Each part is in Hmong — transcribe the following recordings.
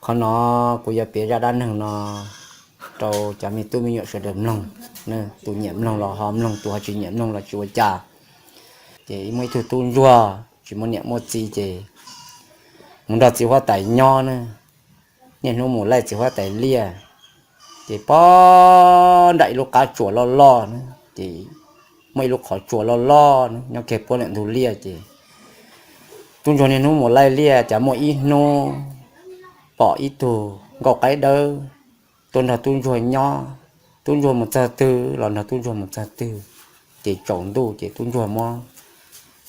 Qhov no kuv yuav piav zaj dab neeg no rau cov me tub me nyuam sawv daws mloog. Tus nyiam mloog los ho mloog, tus ho tsis nyiam mloog los tsis ua cas. Ces muaj ib tug tub ntsuag tsis muaj niam muaj txiv ces mus nrog txiv huab tais nyob ne. Niaj hnub mus laij txiv huab tais liaj, ces pog nram ib lub qab tsua loj loj ne, ces muaj ib lub qhov tsua loj loj ne nyob kiag puab ntawm ntug liaj ces tub ntsuag niaj hnub mus laij liaj ces muaj ib hnub pom ib tug nkauj qaib dawb tuaj nrog tub ntsuag nyob. Tub ntsuag mus txog twg los nrog tub ntsuag mus txog twg. Ces tsaus ntuj ces tub ntsuag muab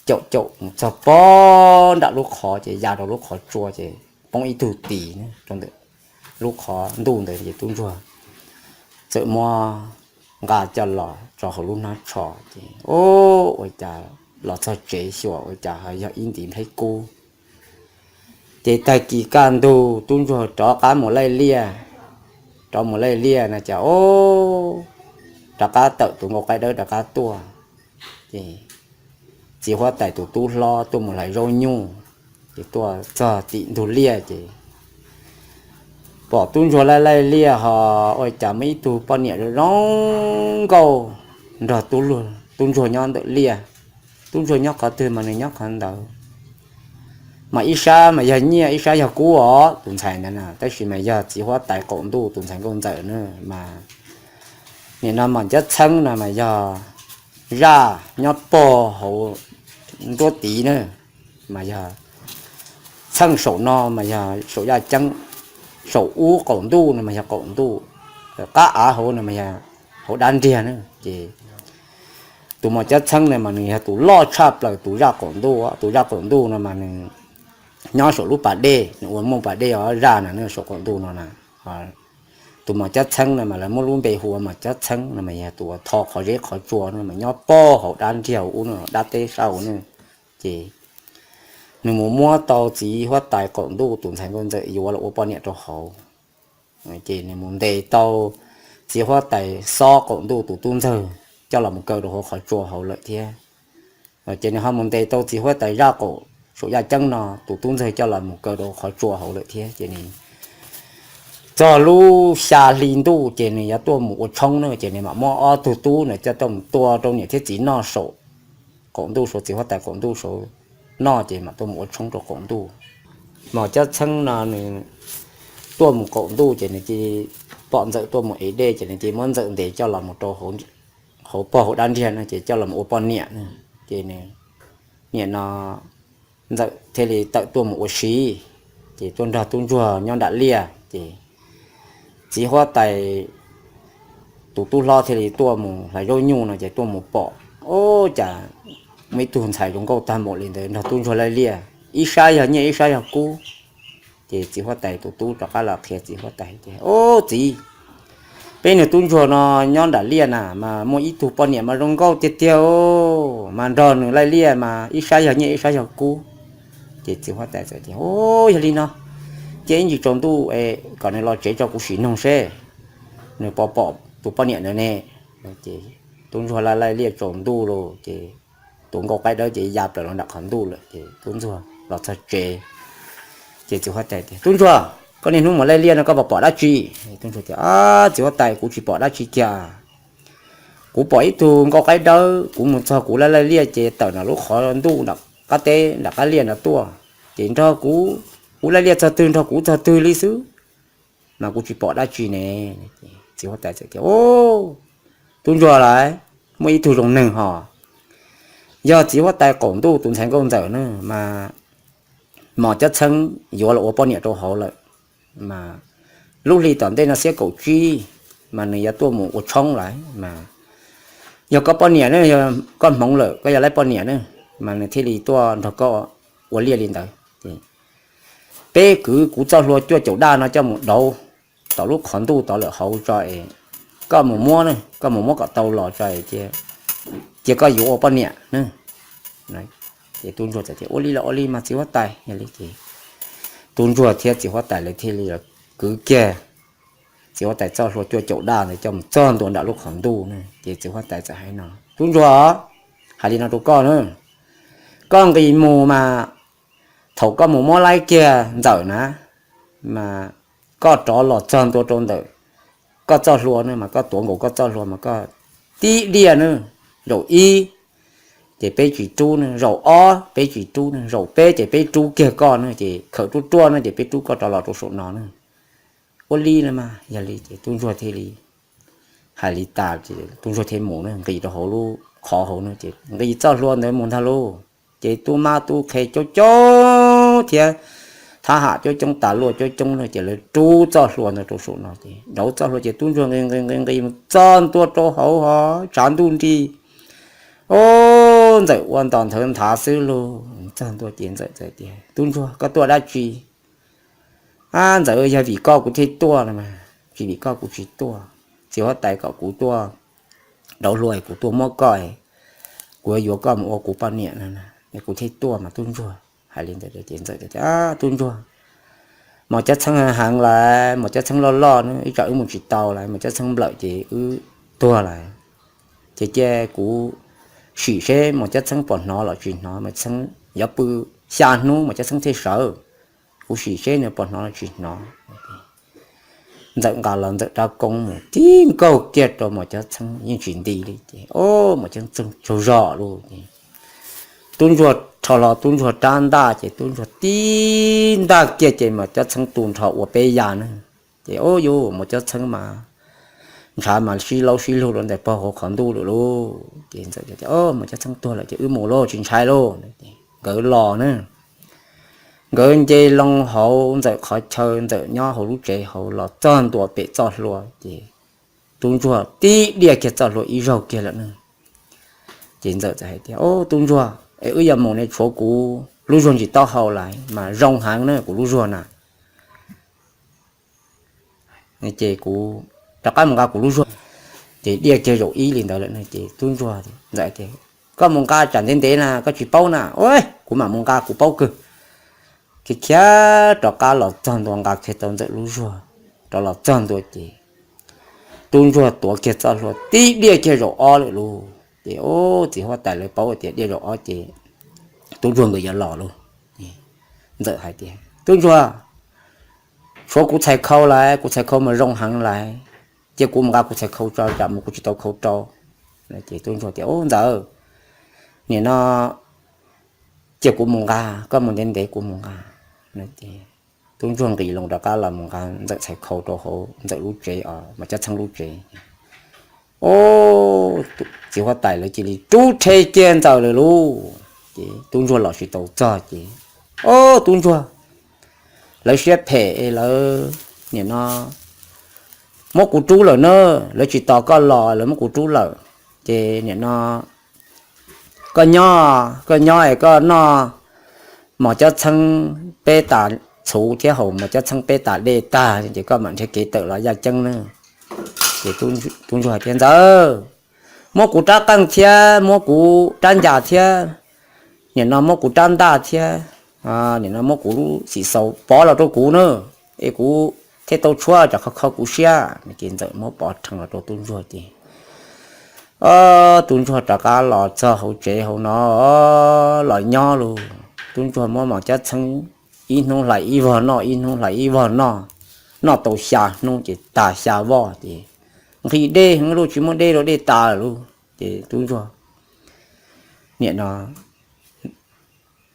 caum caum mus txog pog nram lub qhov ces ya rau lub qhov tsua ces poob ib tug tis rau ntawm lub qhov ntuj ntawd ces tub ntsuag txawm muab nqa coj los tso hauv lub hnab tsho ces, o, ua cas los txog tsev xyuas ua cas ho yog ib ntiv nplhaib kub. Ces tag kis kaj ntug tub ntsuag rov qab mus laij liaj, rov mus laij liaj no ces, o, rov qab tawm tus nkauj qaib dawb rov qab tuaj. Ces txiv huab tais tus tub hlob tuaj mus hlais zaub nyuj, ces tuaj txog tim ntug liaj ces pom tub ntsuag laij laij liaj ho ua cas muaj ib tug poj niam zoo nkauj nrog tub ntsuag nyob ntawm liaj. Tub ntsuag nyob qhov twg mas nws nyob qhov ntawd. Mas ib sab mas yog nyiaj ib sab yog kub os, tus ntxhais ntawd na, tab sis mas yog txiv huab tais qaum ntuj tus ntxhais nkauj ntxawm na. Mas nim no mas cov txheeb no mas yog zaj nyob pog hauv nruab tiv na, mas yog txheej saum no mas yog saum yaj ceeb, saum ub qaum ntuj no mas yog qaum ntuj, qab av hauv no mas yog hauv dab nriag na. Ces tus mos cov txheeb no mas nws yog tus loj tshaj plaws tus zaj qaum ntuj, tus zaj qaum ntuj no mas nws nyob saum lub pas dej, nws ua muaj pas dej os, zaj no saum qaum ntuj no na. Tus mos cov txheeb no mas lawv muab lub npe hu ua mos cov txheeb no mas yog tus uas tho qhov zeb qhov tsua no mas nyob pog hauv dab nriag ub no, dab teb sab hauv no. Ces nws mus muab tau txiv huab tais qaum ntuj tus ntxhais nkauj ntxawm yuav los ua poj niam rau hauv. Ces nws mus ntes tau txiv huab tais xob qaum ntuj tus tub ntxawg coj los mus kaw rau hauv qhov tsua hauv lawm thiab. Ces nws ho mus ntes tau txiv huab tais zaj qaum saum yaj ceeb no tus tub ntxawg coj los mus kaw rau hauv qhov tsua hauv lawm thiab. Ces nws txog lub xya hli ntuj ces nws yuav tuaj mus ua tshoob na, ces nws mam muab ob tug tub no coj tuaj mus tua rau niam thiab txiv noj saum qaum ntuj saud, txiv huab tais qaum ntuj saud noj ces mam tuaj mus ua tshoob rau qaum ntuj. Mos cov txheeb no nws tuaj mus qaum ntuj ces nws cia li pom ntxawm tuaj mus ev dej ces nws cia li muab ntxawm ntes coj los mus rau hauv pog hauv dab nriag no ces coj los mus ua poj niam na. Ces nws, nim no ntxawm thiaj li tawm tuaj mus ua si, ces tuaj nrog tub ntsuag nyob nram liaj. Ces txiv huab tais tus tub hlob thiaj li tuaj mus hlais zaub nyuj no ces tuaj mus pom, o, cas muaj ib tug ntxhais zoo nkauj tag npaum li ntawd nrog tub ntsuag laij liaj, ib sab yog nyiaj ib sab yog kub. Ces txiv huab tais tus tub rov qab los qhia txiv huab tais tias, o, txiv, peb niag tub ntsuag no nyob nram liaj na mas muaj ib tug poj niam mas zoo nkauj tiag tiag, mas nrog nws laij liaj mas ib sab yog nyiaj ib sab yog kub. Ces txiv huab tais txawm tias, o, yog li no, cia ib ntsis tsaus ntuj kom nws los tsev tso kuv sim noog seb nws puas pom tus poj niam ntawd ne. Ces tub ntsuag laij laij liaj tsaus ntuj los ces tus nkauj qaib dawb ces ya plaws los nram qhov ntuj lawm. Ces tub ntsuag los txog tsev, ces txiv huab tais tias, tub ntsuag, koj niaj hnub mus laij liaj no koj puas pom dab tsi? Tub ntsuag tias, txiv huab tais, kuv tsis pom dab tsi kiag. Kuv pom ib tug nkauj qaib dawb, kuv mus txog kuv laij laij liaj ces tawm nram lub qhov ntuj nram qab teb nram qab liaj no tuaj, ces nrog kuv, kuv laij liaj txog twg nrog kuv txog twg li xwb, mas kuv tsis pom dab tsi ne. Txiv huab tais txawm tias, o, tub ntsuag lauj, muaj ib tug zoo neeg hos, yog txiv huab tais qaum ntuj tus ntxhais nkauj ntxawm na, mas mos cov txheeb yuav los ua poj niam rau hauv lawm, mas lub hli tom ntej no xiab kaum tsib mas nws yuav tuaj mus ua tshoob lawm, mas yog koj poj niam ne, koj hmoov lawm koj yog laib poj niam ne, mas nws thiaj li tuaj nrog koj ua liaj li ntawd. Peb kwv kuv txoj hlua cuaj caum daj no coj mus dauv tom lub qhov ntuj tod lawm hauv tso es koj mus muab, koj mus muab kom tau los tso, cia koj yuav ua poj niam ne. Ces tub ntsuag txawm tias, ua li los ua li mas txiv huab tais. Yog li ces tub ntsuag thiab txiv huab tais lawv thiaj li kwv kiag txiv huab tais txoj hlua cuaj caum daj ntawd coj mus txog ntua nram lub qhov ntuj na. Ces txiv huab tais txawm hais no, tub ntsuag, hais li no rau koj na, koj nqis mus mas thaum koj mus muab laib kiag ntxawm na, mas koj rov los txog ntua rau ntawm koj txoj hlua ne mas koj tuav nkaus koj txoj hlua mas koj tib diaj ne, zaum ib ces peb tsis rub ne, zaum ob peb tsis rub ne, zaum peb ces peb rub kiag koj ne, ces khawm rub ruaj ne ces peb rub koj rov los rau saum no ne. Ua li na mas yog li ces tub ntsuag thiaj li hais li tas ces tub ntsuag thiaj mus ne, nqis rau hauv lub qhov hauv ne ces nqis txoj hlua ntawd mus ntag lauj. Ces tub mab tub qhe coob coob thiab thab ham coob coob tas luaj coob coob ne ces lawv rub txoj hlua ntawd rau saum no ces rauv txoj hlua ces tub ntsuag nqis nqis nqis nqis mus txog ntua rau hauv ho tshav ntuj nrig. Ub, Ntxawm ua ntos nthawv nthav xwb lauj. Txog ntua ces Ntxawm txawm tias, Tub ntsuag, koj tuaj dab tsi? Ab, Ntxawm, yog vim koj kuv thiaj tuaj no mas, tsis vim koj kuv tsis tuaj. Txiv huab tais kom kuv tuaj rauv hlua es kuv tuaj muab koj, kuv yuav yuav koj mus ua kuv poj niam no, kuv thiaj tuaj mas tub ntsuag. Hais li ntawd ces Ntxawm tias, Tub ntsuag, Mos Cab Txheeb heev lawm, Mos Cab Txheeb loj loj ne, ib tsam wb mus tsis tau lawm, Mos Cab Txheeb nplawm ces wb tuag lawm. Ces cia kuv sim seb Mos Cab Txheeb puas hnov los tsis hnov, Mos Cab Txheeb yuav pw xya hnub Mos Cab Txheeb thiaj sawv. Kuv sim seb nws puas hnov los tsis hnov. Ntxawm nqa los Ntxawm rab koob mus tib nkaug kiag rau Mos Cab Txheeb yeej tsis nti li ces, o, Mos Cab Txheeb tsaug zog lauj. Tub ntsuag rho hlo tub ntsuag rab ntaj ces tub ntsuag tib ntaj kiag ces Mos Cab Txheeb tu nrho ua peb yav ne. Ces, o, yuav Mos Cab Txheeb mas ntshav mas sib laub sib lug rau ntawm pog hauv qhov ntuj lawm lauj. Ces Ntxawm tias, Mos Cab Txheeb tuag lawm ces wb mus lauj, tsis ntshai lauj. Nkawd los ne, nkawd nce loo hauv Ntxawm qhov chaw, Ntxawm nyob hauv lub tsev hauv los txog ntua pem txoj hlua ces tub ntsuag tib diaj kiag txoj hlua ib zaug kiag lawm ne. Ces Ntxawm txawm hais tias, O, tub ntsuag, es wb yuav mus ne tshuav kuv lub zuag ntsis taub hau lawm mas zoo heev na kuv lub zuag na. Ces kuv rov qab mus nqa kuv lub zuag. Ces diaj kiag zaum ib li ntawd lawm ces tub ntsuag, Ntxawm tias, Koj mus nqa tsam ntev ntev na koj tsis paub na. Ua, kuv mam mus nqa kuv paub kawg. Khiav khiav rov qab los txog ntua nqa kiag tau Ntxawm lub zuag rov los txog ntua ces tub ntsuag tuav kiag txoj hlua tib diaj kiag zaum ob lawm lauj. Ces, o, txiv huab tais lawv paub tias diaj zaum ob ces tub ntsuag nkawd yuav los lauj. Ntxawm hais tias, Tub ntsuag, tshuav kuv txhais khau lawm, kuv txhais khau mas zoo heev lawm, cia kuv mus nqa kuv txhais khau tso tsam mus kuv tsis tau khau rau. Ces tub ntsuag tias, Ub, Ntxawm, nim no cia kuv mus nqa, koj mus ntev ntev kuv mus nqa. Tub ntsuag nqis loo rov qab los mus nqa Ntxawm txhais khau rau hauv Ntxawm lub tsev os, Mos Cab Txheeb lub tsev. O, txiv huab tais lawv cia li rub rhe kiag Ntxawm lawm lauj. Ces tub ntsuag los tsis tau txog ces, O, tub ntsuag, lawv siab phem lawv nim no muab kuv rub lawm na, lawv tsis tos koj los lawv muab kuv rub lawm. Ces nim no koj nyob, koj nyob es koj noj Mos Cab Txheeb peb tas txhuv thiab haus Mos Cab Txheeb peb tas dej tag ces koj mam nrhiav kev tawm los yaj ceeb na. Ces tub ntsuag hais tias, Ntxawm, muab kuv rab qeej thiab muab kuv rab ncas thiab, nim no muab kuv rab ntaj thiab, nim no muab kuv lub xim xaus pov los rau kuv na, es kuv thiaj tau tshuab tsam kho kho kuv siab. Ces Ntxawm muab pov rhees los rau tub ntsuag ces, o, tub ntsuag rov qab los txog hauv tsev hauv no los nyob lauj. Tub ntsuag muab Mos Cab Txheeb ib hnub hlais ib vog noj, ib hnub hlais ib vog noj, noj tau xya hnub ces tag xya voj ces nqhis dej heev lauj, tsis muaj dej rau, dej tas lawm lauj. Ces tub ntsuag, nim no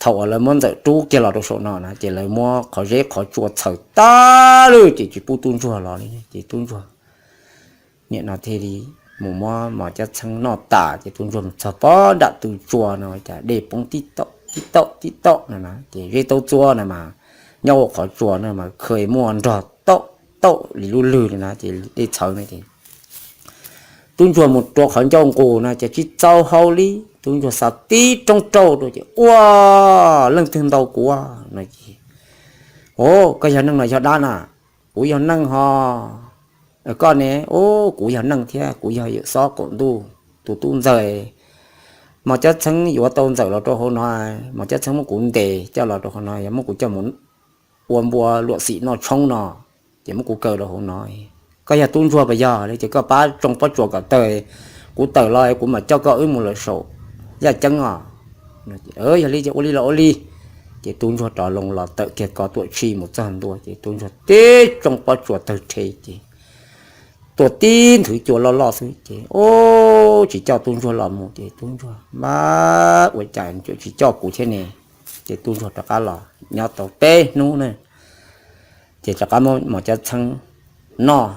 thaum uas lawv muab Ntxawm rub kiag los rau saum no na ces lawv muab qhov zeb qhov tsua txhaws tag lawm ces tsis pub tub ntsuag los li. Ces tub ntsuag nim no thiaj li mus muab Mos Cab Txheeb noj tas ces tub ntsuag mus txog pog nram tw tsua no cas dej poob tib taum tib taum tib taum no na ces zeb taub txua na mas nyob hauv qhov tsua na mas khawj muaj nrog taum taum li lub lwg li na ces dej txhawv na ces tub ntsuag mus rua qhov ncauj nqus no ces tsis txaus hau li. Tub ntsuag xa tib roob rauj rau ces, Ua, leej twg ntaus kuv no ces, O, koj yog neeg los yog dab na? Kuv yog neeg ho. Koj ne? O, kuv yog neeg thiab, kuv yog Yawm Xob qaum ntuj tus tub ntxawg. Mos Cab Txheeb yuav tau Ntxawm los rau hauv no, Mos Cab Txheeb muab kuv ntes coj los rau hauv no, yog muab kuv coj mus ua npua luam xim noj tshoob no, ces muab kuv kaw rau hauv no. Koj yog tub ntsuag puas yog? Ces koj pab tsoo pob tsuas kom tawg, kuv tawm los kuv mam coj koj wb mus lawm saum yaj ceeb os. Yog li ces ua li los ua li. Ces tub ntsuag rov loo los tawm kiag ko tuam tshij mus txog ntua ces tub ntsuag tib tsoo pob tsuas tawg rhe ces tua tib nthwv cua loj loj xwb ces ub tsis coj tub ntsuag los mus ces tub ntsuag mas ua cas tsis coj kuv thiab ne. Ces tub ntsuag rov qab los nyob tau peb hnub na, ces rov qab muab mos cab txheeb noj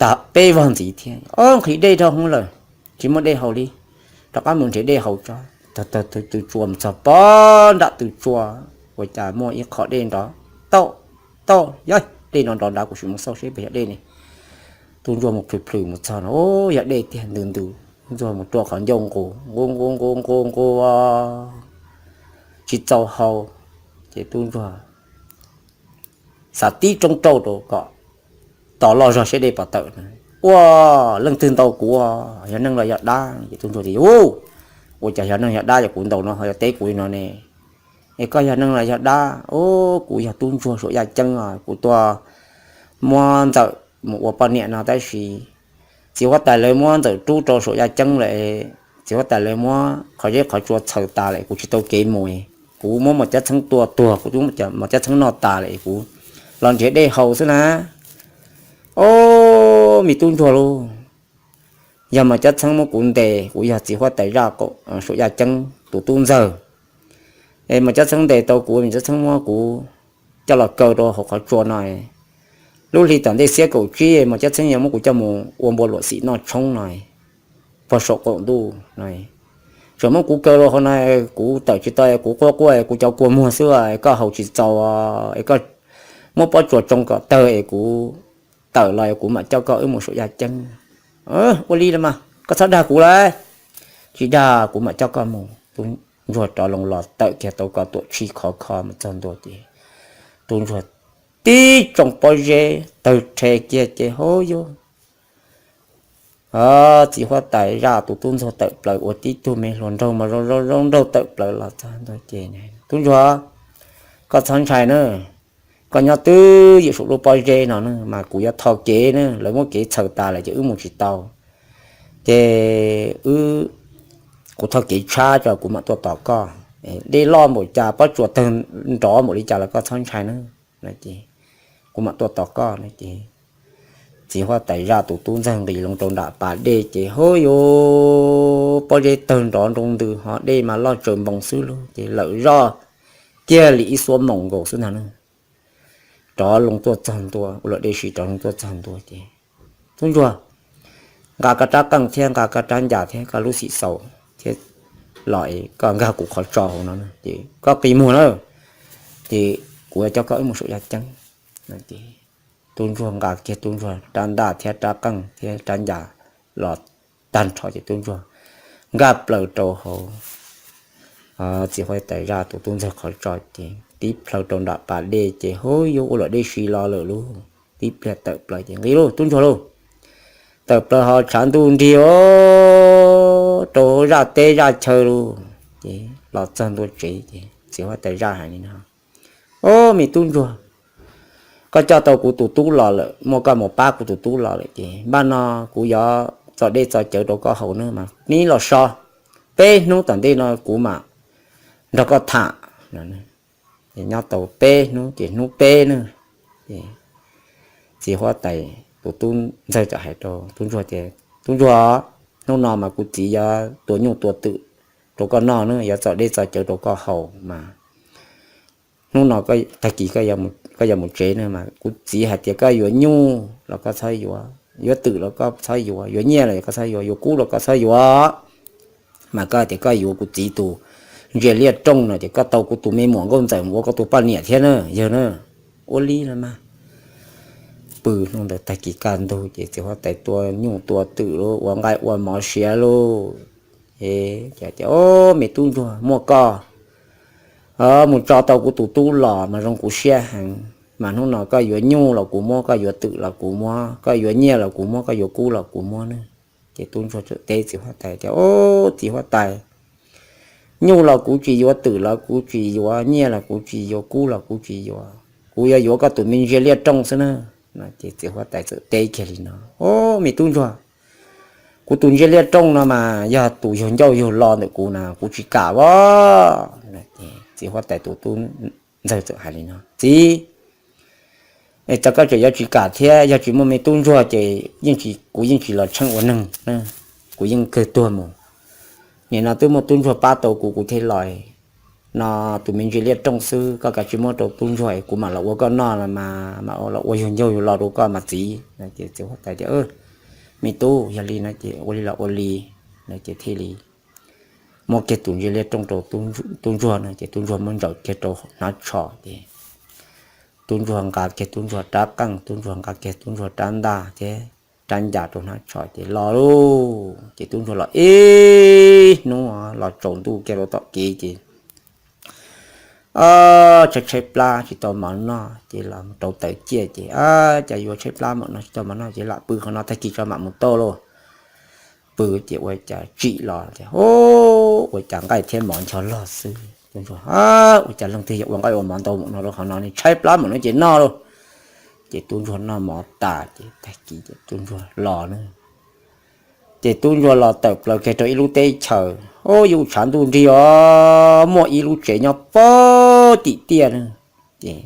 tag peb vog ntxiv thiab, ob nqhis dej dhau hwv lawm, tsis muaj dej haus li, rov qab mus nrhiav dej haus tso. Tawg tawg tw tsua mus txog pog nram tw tsua, ua cas muaj ib qho dej nrov, tauj, tauj, yog dej no nrov nrad kuv sim mus xauj seb puas yog dej ne. Tub ntsuag mus plhws plhws mus txog no yog dej tiag ntws ntws. Tub ntsuag mus rua qhov ncauj nqus nqus nqus nqus nqus nqus tsis txaus haus, ces tub ntsuag xav tib roob rauj rau kom tos loj zog seb dej puas tawm. Ua, leej twg ntaus kuv, yog neeg los yog dab? Ces tub ntsuag tias, ua cas yog neeg yog dab, yog kuv ntaus no ho yog teb kuv li no ne? Es koj yog neeg los yog dab? Ub, kuv yog tub ntsuag Suam Yaj Ceeb os, kuv tuaj muab Ntxawm mus ua poj niam no tab sis txiv huab tais lawv muab Ntxawm rub rau Suam Yaj Ceeb lawm, txiv huab tais lawv muab qhov zeb qhov tsua txhaws tas lawm, kuv tsis tau kev mus, kuv muab mos cab txheeb tua tuag, kuv muab mos cab txheeb noj tas lawm, kuv los nrhiav dej haus xwb na. Ob, me tub ntsuag lauj, yog mos cab txheeb muab kuv ntes, kuv yog txiv huab tais zaj Suam Yaj Ceeb tus tub ntxawg, es mos cab txheeb ntes tau kuv, mos cab txheeb muab kuv coj los kaw rau hauv qhov tsua no, lub hli tom ntej xiab kaum tsib mos cab txheeb yuav muab kuv coj mus ua npua luam xim noj tshoob no, pog saum qaum ntuj no, tseem muab kuv kaw rau hauv no, kuv tawm tsis tau, kuv quaj quaj, kuv cov kua muag xwb, koj haus tsis txaus, es koj muab pob tsuas tsoo kom tawg es kuv tawm los kuv mam coj koj wb mus Suam Yaj Ceeb. Ua li los mas koj txhob dag kuv lawm, tsis dag kuv mam coj koj mus. Tub ntsuag rov loo los tawm kiag tau ko tuam tshij khov kho mus txog ntua ces tub ntsuag tib tsoo pob zeb tawg rhe kiag ces hauv yuav txiv huab tais zaj tus tub ntxawg tawm plaws ua tib tug me hluas nraug mas zoo zoo zoo nraug tawm plaws los txog ntua ces, tub ntsuag, koj txhob ntshai na, koj nyob twj ywm saum lub pob zeb no na mas kuv yuav tho kev na, lawv muab kev txhaws tas lawm ces wb mus tsis tau. Ces wb, kuv tho kev tshab tso kuv mam tuaj tos koj. Dej loj npaum cas pob tsuas tawg nrov npaum li cas los koj txhob ntshai na, kuv mam tuaj tos koj no ces txiv huab tais zaj tus tub ntxawg nqis loo rau nram pas dej ces hauv yuav pob zeb tawg nrov nroo ntws ho dej mas loj tsaws npoo xwb lauj ces lawm zoj kiag li ib xuab moos nkaus xwb ntag na. Rov loo tuaj txog ntua ua luam dej si rov loo tuaj txog ntua ces, tub ntsuag, nqa koj rab qeej thiab nqa koj rab ncas thiab koj lub xim xaus thiab los es koj nkag kuv qhov tso hauv no ces koj qi muag na, ces kuv yuav coj koj wb mus Suam Yaj Ceeb. Tub ntsuag nqa kiag tub ntsuag rab ntaj thiab rab qeej thiab rab ncas los tag nrho ces tub ntsuag nkag plaws rau hauv txiv huab tais zaj tus tub ntxawg qhov tso ces tib plhaw rau nram pas dej ces hauv yuav ua luam dej si los lawm lauj, tib pliag tawm plaws ces nqis lauj tub ntsuag lauj, tawm plaws ho tshav ntuj nrig rau zaj teb zaj chaw lauj. Ces los txog ntua tsev ces txiv huab tais zaj hais li no, ob, me tub ntsuag, koj coj tau kuv tus tub los lawm, muaj koj mus pab kuv tus tub los lawm ces npaj no kuv yuav txo dej txo cawv rau koj haus na mas neb los so, peb hnub tom ntej no kuv mam nrog koj tham. Nyob tau peb hnub ces hnub peb na, txiv huab tais tus tub ntxawg txawm hais rau tub ntsuag tias, tub ntsuag, hnub no mas kuv txiv yuav tua nyuj tua twm rau koj noj na, yuav txo dej txo cawv rau koj haus mas hnub no tag kis koj yuav mus tsev na mas kuv txiv hais tias koj yuav nyuj los koj txhob yuav, yuav twm los koj txhob yuav, yuav nyiaj los koj txhob yuav, yuav kub los koj txhob yuav, mas koj tias koj yuav kuv txiv tus ntsia liaj rooj no ces koj tau kuv tus me muam nkauj ntxawm mus ua koj tus poj niam thiab na yawg na. Ua li los mas pw hnub ntawd tag kis kaj ntug ces txiv huab tais tua nyuj tua twm lauj, ua nqaij ua mov siav lauj. Ces tias, ob, me tub ntsuag, muaj koj mus tso tau kuv tus tub los mas zoo kuv siab heev, mas hnub no koj yuav nyuj los kuv muab, koj yuav twm los kuv muab, koj yuav nyiaj los kuv muab, koj yuav kub los kuv muab na. Ces tub ntsuag txawm teb txiv huab tais tias, ob, txiv huab tais, nyuj los kuv tsis yuav, twm los kuv tsis yuav, nyiaj los kuv tsis yuav, kub los kuv tsis yuav, kuv yuav yuav koj tus me ntsia liaj rooj xwb na. Ces txiv huab tais txawm teb kiag li no, ob, me tub ntsuag, kuv tus ntsia liaj rooj no mas yog tus yug ncauj yug lo ntawm kuv na, kuv tsis kam as. txiv huab tais tus tub ntxawg txawm hais li no, Txiv, es txawm koj tseem yuav tsis kam thiab yog tsis muaj me tub ntsuag ces yeej tsis, kuv yeej tsis los tsheej ua neeg, kuv yeej kawg tuag mus. Nim no twb muaj tub ntsuag pab tau kuv, kuv thiaj los. No tus me ntsis liaj rooj xwb, koj kav tsij muab rau tub ntsuag es kuv mam los ua koj noj, mas mam los ua yug ncauj yug lo rau koj mas txiv. Ces txiv huab tais tias, Me tub, yog li no ces ua li los ua li. No ces thiaj li muab kiag tus ntsis liaj rooj rau tub ntsuag no ces tub ntsuag muab ntsaws kiag rau hnav tsho ces tub ntsuag nqa kiag tub ntsuag rab qeej, tub ntsuag nqa kiag tub ntsuag rab ntaj thiab rab ncas rau hnav tsho ces los lauj. Ces tub ntsuag los ib hnub los tsaus ntuj kiag rau tom kev ces tshaib tshaib plab tsis tau mov noj ces los rau taws ciaj ces, Cas yuav tshaib plab mam no tsis tau mov noj ces lam pw qhov no tag kis tso mam mus tau lauj. Pw ces ua cas tsim los, Ua cas nqaij thiab mov ncho log xwb. Ua cas leej twg yuav ua nqaij ua mov ntau mus no rau qhov no ne, tshaib plab mam no ces noj lauj. Ces tub ntsuag noj mov tas ces tag kis ces tub ntsuag los na. Ces tub ntsuag los tawm plaws kiag rau ib lub teb chaws, ua yuv tshav ntuj nrig os, muaj ib lub tsev nyob pag tim tiaj na. Ces,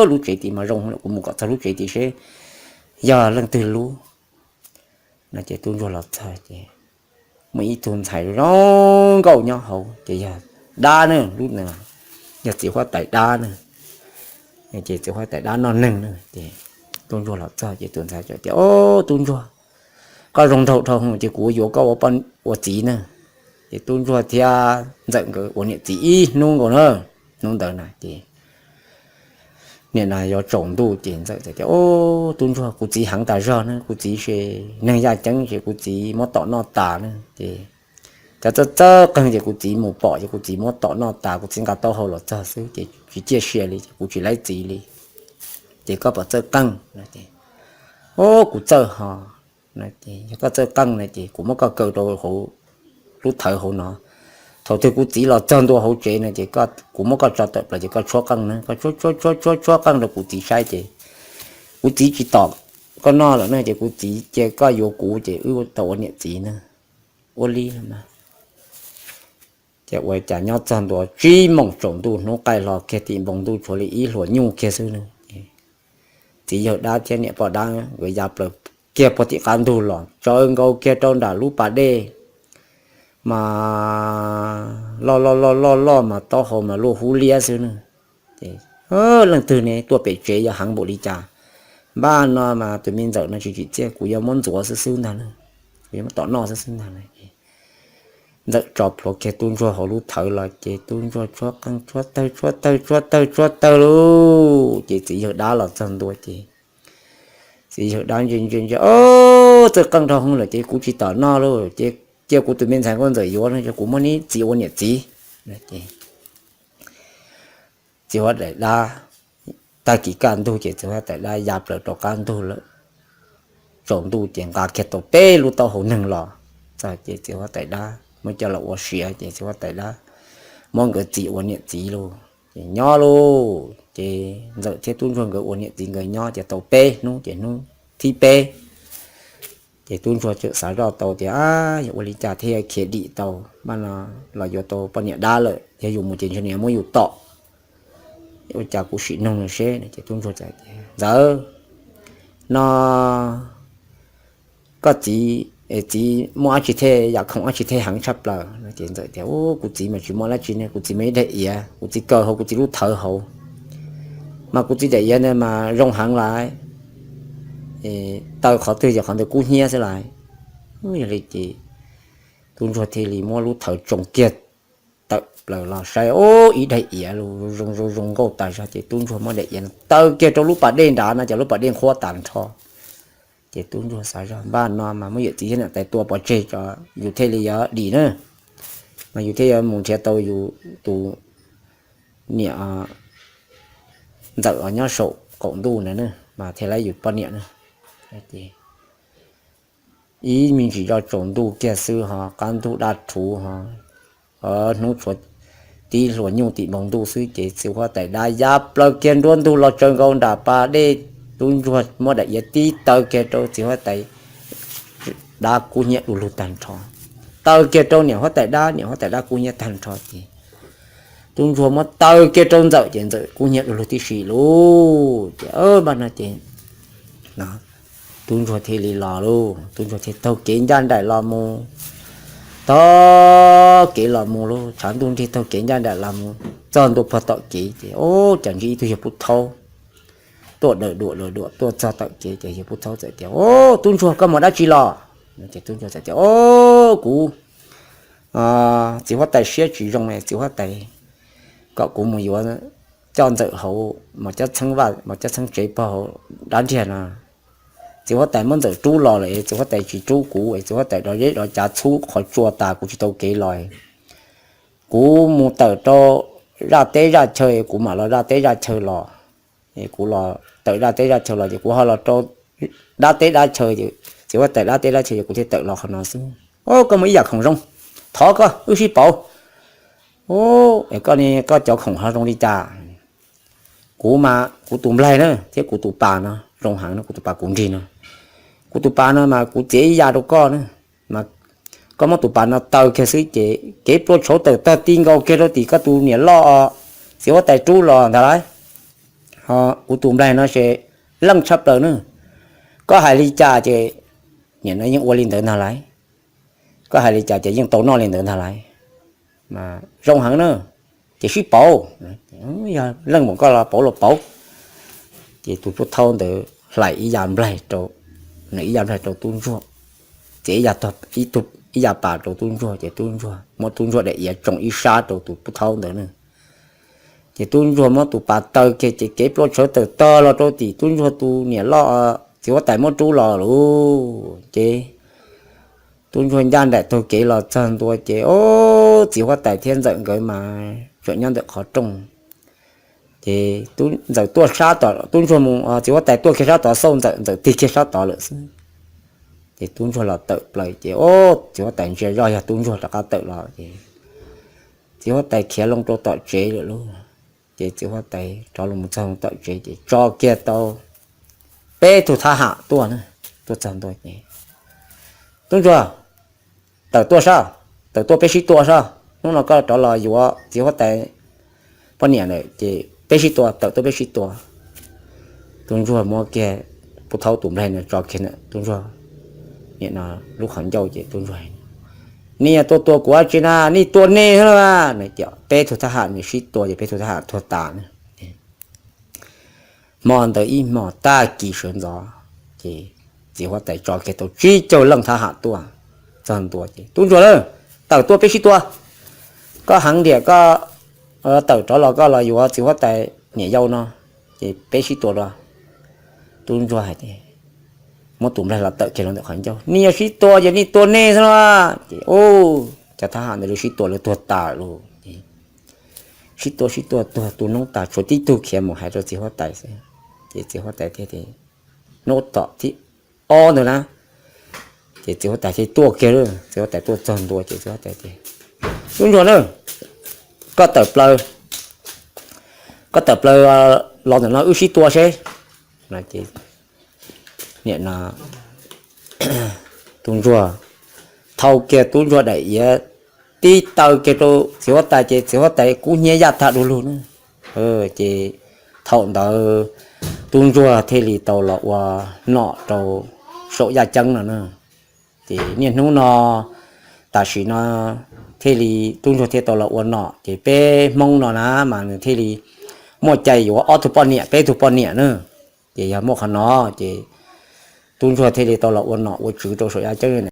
Lub tsev tid mas zoo, kuv mus kom txog lub tsev tid seb yog leej twg lub. No ces tub ntsuag los txog ces muaj ib tug ntxhais zoo nkauj nyob hauv ces yog dab na, lub, yog txiv huab tais dab na. Ces txiv huab tais dab noj neeg na ces tub ntsuag los txog ces tus ntxhais tias, Ob, tub ntsuag, koj zoo nraug dhau hwv ces kuv yuav koj ua txiv na. Ces tub ntsuag thiab ntxawm nkawd ua niam txiv ib hnub nkaus na. Hnub ntawd na ces nim no yuav tsaus ntuj ces ntxawm txawm tias, Ob, tub ntsuag, kuv txiv heev tas zog na, kuv txiv ces neeg yaj ceeb ces kuv txiv muab tom noj tas na ces cov txawj txawj qeej ces kuv txiv mus pom ces kuv txiv muab tom noj tas, kuv txiv nqa taub hau los txog xwb ces tsis ciaj sia li ces kuv tsis laib txiv li. Ces koj puas txawj qeej? Ob, kuv txawj hos. Yog koj txawj qeej na ces kuv muab koj kaw rau hauv lub thawv hauv no. Thaum twg kuv txiv los txog ntua hauv tsev no ces kuv muab koj tso tawm plaws ces koj tshuab qeej na, koj tshuab tshuab tshuab tshuab qeej rau kuv txiv saib ces kuv txiv tsis tom koj noj lawm na ces kuv txiv cia koj yuav kuv ces wb tau ua niam txiv na. Ua li los mas. Ces ua cas nyob txog ntua tsib moos tsaus ntuj hnub qaij hlo kiag tim npoo ntuj tshuav li ib hluas nyuj kiag xwb na. Txiv yawg dab thiab niam poj dab nkawd ya plaws kiag puag tim qab ntug los tsaws nkaus kiag rau nram lub pas dej mas loj loj loj loj loj mas taub hau mas luaj hub liab xwb na. Ces leej twg ne tuaj pem tsev yog heev npaum li cas, npaj no mas tus me ntxawm no tsis tsim txiaj kuv yuav muab ntxuav xwb xwb ntag na, kuv yuav muab tom noj xwb xwb ntag na. Ntxawm tso plhuav kiag tub ntsuag hauv lub thawv los ces tub ntsuag tshuab qeej tshuab tawg tshuab tawg tshuab tawg tshuab tawg lauj. Ces txiv yawg dab los txog ntua ces txiv yawg dab ntsia ntsia ntsia, Ob, txawj qeej dhau hwv lawm ces kuv tsis tom noj lauj, ces cia kuv tus me ntxhais nkauj ntxawm yuav no ces kuv muab neb txiv ua niam txiv. Txiv huab tais dab, tag kis kaj ntug ces txiv huab tais dab ya plaws rau qab ntug lawm. Tsaus ntuj ces nqa kiag tau peb lub taub hau neeg los txog ces txiv huab tais dab muab coj los ua siav ces txiv huab tais dab muab nkawd txiv ua niam txiv lauj. Ces nyob lauj, ces ntxawm thiab tub ntsuag nkawd ua niam txiv nkawd nyob ces tau peb hnub ces hnub thib peb ces tub ntsuag txawm xav zoj tau tias, Yog ua li cas thiaj khiav dim tau, npaj no los yuav tau poj niam dab lawm, yog yus mus ces ntshe nws yuav muab yus tom. Ua cas kuv sim noog nws seb. Ces tub ntsuag tias, Ntxawm, no koj txiv, txiv muaj dab tsi thiaj yam khoom dab tsi thiaj heev tshaj plaws? No ces ntxawm tias, Kuv txiv mas tsis muaj dab tsi ne, kuv txiv mas ib daim iav, kuv txiv kaw hauv kuv txiv lub thawv hauv, mas kuv txiv daim iav ntawd mas zoo heev lawm, taw qhov twg ces qhov ntawd kub hnyiab xwb lawm. Yog li ces tub ntsuag thiaj li muab lub thawv tsoo kiag tawm plaws los saib, ub, ib daim iav zoo zoo zoo nkauj tas zog ces tub ntsuag muab daim iav taw kiag rau lub pas dej nrad no ces lub pas dej nqhuab tas nrho. Ces tub ntsuag xav zog, Npaj no mas muab yawm txiv thiab niam tais tua pov tseg tso, yus thiaj li yuav dim na, mas yus thiaj yuav mus nrhiav tau yus tus niam ntxawm nyob saum qaum ntuj na, mas thiaj li yus poj niam na. Ib me ntsis zoj tsaus ntuj kiag xwb ho qab ntug daj rhuv ho, hnub tshuav tib hluas nyuj tim npoo ntuj xwb ces txiv huab tais dab ya plaws kiag nruab ntug los tsaws nkaus nram pas dej. Tub ntsuag muab daim iav tib taw kiag rau txiv huab tais dab kub hnyiab du lug tag nrho, taw kiag rau niam huab tais dab, niam huab tais dab kub hnyiab tag nrho ces Tub ntsuag muab taw kiag rau Ntxawm ces Ntxawm kub hnyiab du lug tib si lauj. Ces npaj no ces tub ntsuag thiaj li los lauj, tub ntsuag thiaj taug kev ncaj nraim los mus. Taug kev los mus lauj, tshav ntuj nrig taug kev ncaj nraim los mus txog ntua puag tom kev ces o, cas ntsib ib tug yawg pub thaub tuaj dawm duam dawm duam tuaj txog tom kev ces yawg pub thaub txawm tias, O, tub ntsuag, koj mus dab tsi los? Ces tub ntsuag txawm tias, O, kuv txiv huab tais siab tsis zoo, txiv huab tais kom kuv mus yuav coj Ntxawm hauv mos cob txheeb vaj mos cob txheeb tsev puag hauv dab ntiag no. Txiv huab tais muab Ntxawm rub los lawm, txiv huab tais tsis rub kuv, txiv huab tais dov zeb dov cav txhub qhov tsua tas kuv tsis tau kev los. Kuv mus tawm rau zaj teb zaj chaw, kuv mam los zaj teb zaj chaw los. Kuv los tawm zaj teb zaj chaw los ces kuv ho los rau dab teb dab chaw, txiv huab tais dab teb dab chaw ces kuv thiaj tawm los qhov no xwb. O, koj muaj ib yam khoom zoo, thov koj wb sib pauv. Es koj ne, koj cov khoom ho zoo li cas? Kuv mas kuv tus nplaig na thiab kuv tus pas no zoo heev no, kuv tus pas kuv nrig no. Kuv tus pas no mas kuv txiav ib ya rau koj na, mas koj muab tus pas no taw kiag xwb ces kev plua tshauv tawm tog ti nkaus kiag rau tim koj tus niam loj txiv huab tais rub los ntag lauj. Ho kuv tus nplaig no ces leej tshaj plaws na. Koj hais li cas ces nim no yeej ua li ntawd ntag lauj. Koj hais li cas ces yeej tau noj li ntawd ntag lauj. Zoo heev na, ces sib pauv. Yog leej mus koj los pauv los pauv. Ces tus pub thaub ntawd hlais ib ya nplaig rau, nws ib ya nplaig rau tub ntsuag, txiav ib ya pas rau tub ntsuag ces tub ntsuag muab tub ntsuag daim iav tsoo ib sab rau tus pub thaub ntawd na. Ces tub ntsuag muab tus pas taw kiag ces kev plua tshauv tawm tog los rau tim tub ntsuag tus niam loj txiv huab tais muab rub los lauj. Ces tub ntsuag ncaj nraim taug kev los txog ntua ces o, txiv huab tais thiab Ntxawm nkawd mas tseem nyob ntawm qhov rooj. Ces Ntxawm tuaj sab tod, tub ntsuag mus, txiv huab tais tuaj kiag sab tod xauj Ntxawm, Ntxawm tig kiag sab tod lawm xwb. Ces tub ntsuag los tawm plaws ces o, txiv huab tais ntsia zoj yog tub ntsuag rov qab tawm los ces txiv huab tais khiav loo rau tom tsev lawm lauj. Ces txiv huab tais rov los mus txog tom tsev ces tso kiag tau peb tug thab ham tuaj na, tuaj txog ntua ces, Tub ntsuag, tawm tuaj sab, tawm tuaj peb sib tua sab. Hnub no koj rov los yuav txiv huab tais poj niam lawm ces peb sib tua, tawm tuaj peb sib tua. Tub ntsuag muab kiag pub thaub tus nplaig no tso kiag ntawm tub ntsuag nim no lub qhov ncauj ces tub ntsuag, Nej tua tua kuv dab tsi na, nej tua nej xwb lauj. Ces peb tug thab ham nws sib tua ces peb tug thab ham tuag tas na. Hmo ntawd ib hmo tag kis sawv ntxov ces txiv huab tais tso kiag tau tsib caug leej thab ham tuaj txog ntua ces, Tub ntsuag lauj, tawm tuaj peb sib tua. Koj heev tiag koj tawm rov los koj los yuav txiv huab tais niam yau no ces peb sib tua dua. Tub ntsuag hais tias, muab tus nplaig los tawm kiag los ntawm qhov ncauj, Nej yog sib tua ces nej tua nej xwb lauj. Ces cov thab ham ntawd lawv sib tua lawv tuag tas lauj. Sib tua sib tua tuag tu noob tas tshuav tib tug khiav mus hais rau txiv huab tais xwb. Ces txiv huab tais thiaj, hnub tom thib ob ntawd na, ces txiv huab tais thiaj tuaj kiag lauj. Txiv huab tais tuaj txog ntua ces txiv huab tais tias, Tub ntsuag na, koj tawm plaws, koj tawm plaws los ntawm no wb sib tua seb. Ces nim no tub ntsuag thau kiag tub ntsuag daim iav tib taw kiag rau txiv huab tais ces txiv huab tais kub hnyiab yaj tag du lug na. Ces thaum ntawd tub ntsuag thiaj li tau los ua nom rau saum yaj ceeb no na. Ces niaj hnub no tam sim no thiaj li tub ntsuag thiaj tau los ua nom ces peb Hmoob no na mas nws thiaj li muaj cai yuav ob tug poj niam peb tug poj niam na. Ces yog muaj qhov no ces tub ntsuag thiaj li tau los ua nom ua tswv rau saum yaj ceeb na.